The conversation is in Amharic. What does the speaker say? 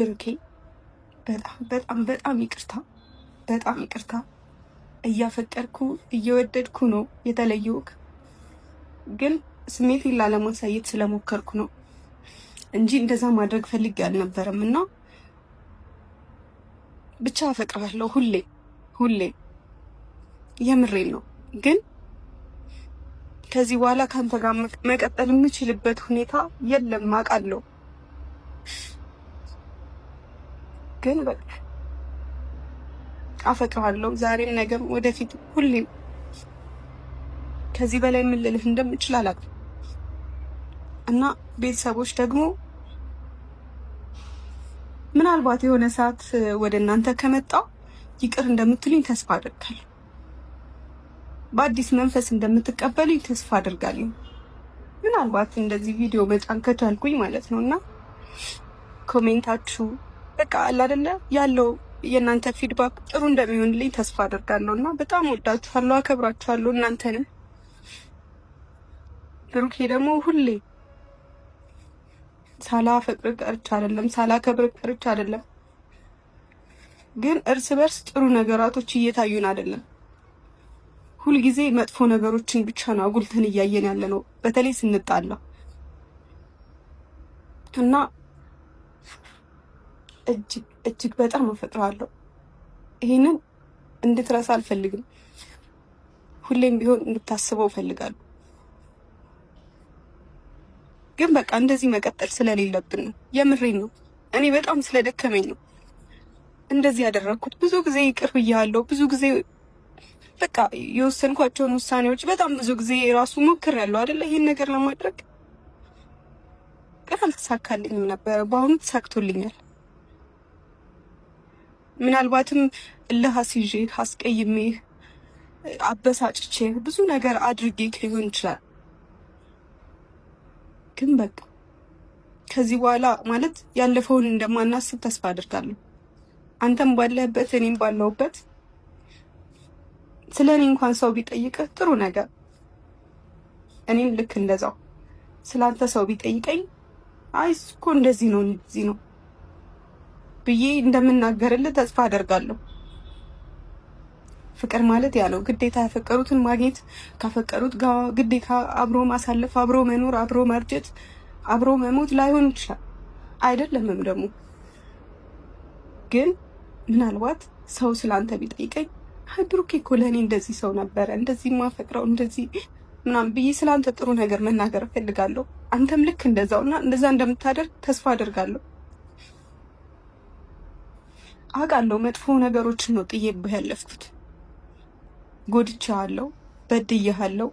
ብሩኬ በጣም በጣም በጣም ይቅርታ፣ በጣም ይቅርታ። እያፈቀርኩ እየወደድኩ ነው የተለየሁክ፣ ግን ስሜቴን ላለማሳየት ስለሞከርኩ ነው እንጂ እንደዛ ማድረግ ፈልጌ አልነበረም። እና ብቻ አፈቅርሃለሁ ሁሌ ሁሌ፣ የምሬን ነው። ግን ከዚህ በኋላ ከአንተ ጋር መቀጠል የምችልበት ሁኔታ የለም፣ አውቃለሁ። ግን በቃ አፈቅርሃለሁ፣ ዛሬም፣ ነገም፣ ወደፊት ሁሌም። ከዚህ በላይ ምን ልልህ እንደምችል አላውቅም። እና ቤተሰቦች ደግሞ ምናልባት የሆነ ሰዓት ወደ እናንተ ከመጣው ይቅር እንደምትሉኝ ተስፋ አደርጋለሁ። በአዲስ መንፈስ እንደምትቀበሉኝ ተስፋ አደርጋለሁ። ምናልባት እንደዚህ ቪዲዮ መጫን ከቻልኩኝ ማለት ነው። እና comment ኣችሁ በቃ አለ አይደለ ያለው የእናንተ feedback ጥሩ እንደሚሆንልኝ ተስፋ አደርጋለሁ። እና በጣም ወዳችኋለሁ፣ አከብራችኋለሁ እናንተንም። ብሩኬ ደግሞ ሁሌ ሳላፈቅር ቀርቼ አይደለም፣ ሳላከብር ቀርቼ አይደለም፣ ግን እርስ በርስ ጥሩ ነገራቶች እየታዩን አይደለም። ሁልጊዜ መጥፎ ነገሮችን ብቻ ነው አጉልተን እያየን ያለ ነው፣ በተለይ ስንጣላ። እና እጅግ እጅግ በጣም አፈቅርሃለሁ። ይህንን እንድትረሳ አልፈልግም። ሁሌም ቢሆን እንድታስበው እፈልጋለሁ። ግን በቃ እንደዚህ መቀጠል ስለሌለብን ነው። የምሬን ነው። እኔ በጣም ስለደከመኝ ነው እንደዚህ ያደረግኩት። ብዙ ጊዜ ይቅር ብያለሁ። ብዙ ጊዜ በቃ የወሰንኳቸውን ውሳኔዎች በጣም ብዙ ጊዜ ራሱ ሞክሬያለሁ አይደለ ይህን ነገር ለማድረግ ግን አልተሳካልኝም ነበረ። በአሁኑ ተሳክቶልኛል። ምናልባትም እልህ አስይዤህ፣ አስቀይሜህ፣ አበሳጭቼህ ብዙ ነገር አድርጌ ሊሆን ይችላል። ግን በቃ ከዚህ በኋላ ማለት ያለፈውን እንደማናስብ ተስፋ አድርጋለሁ። አንተም ባለህበት እኔም ባለሁበት ስለ እኔ እንኳን ሰው ቢጠይቅህ ጥሩ ነገር፣ እኔም ልክ እንደዛው ስለ አንተ ሰው ቢጠይቀኝ አይ እሱ እኮ እንደዚህ ነው እንደዚህ ነው ብዬ እንደምናገርልህ ተስፋ አደርጋለሁ። ፍቅር ማለት ያ ነው። ግዴታ ያፈቀሩትን ማግኘት፣ ካፈቀሩት ጋር ግዴታ አብሮ ማሳለፍ፣ አብሮ መኖር፣ አብሮ ማርጀት፣ አብሮ መሞት ላይሆን ይችላል። አይደለምም ደግሞ። ግን ምናልባት ሰው ስለ አንተ ቢጠይቀኝ አይ ብሩኬ እኮ ለእኔ እንደዚህ ሰው ነበረ፣ እንደዚህ ማፈቅረው፣ እንደዚህ ምናምን ብዬ ስለ አንተ ጥሩ ነገር መናገር እፈልጋለሁ። አንተም ልክ እንደዛው እና እንደዛ እንደምታደርግ ተስፋ አደርጋለሁ። አውቃለሁ መጥፎ ነገሮችን ነው ጥዬብህ ያለፍኩት። ጎድቼሃለሁ፣ በድዬሃለሁ።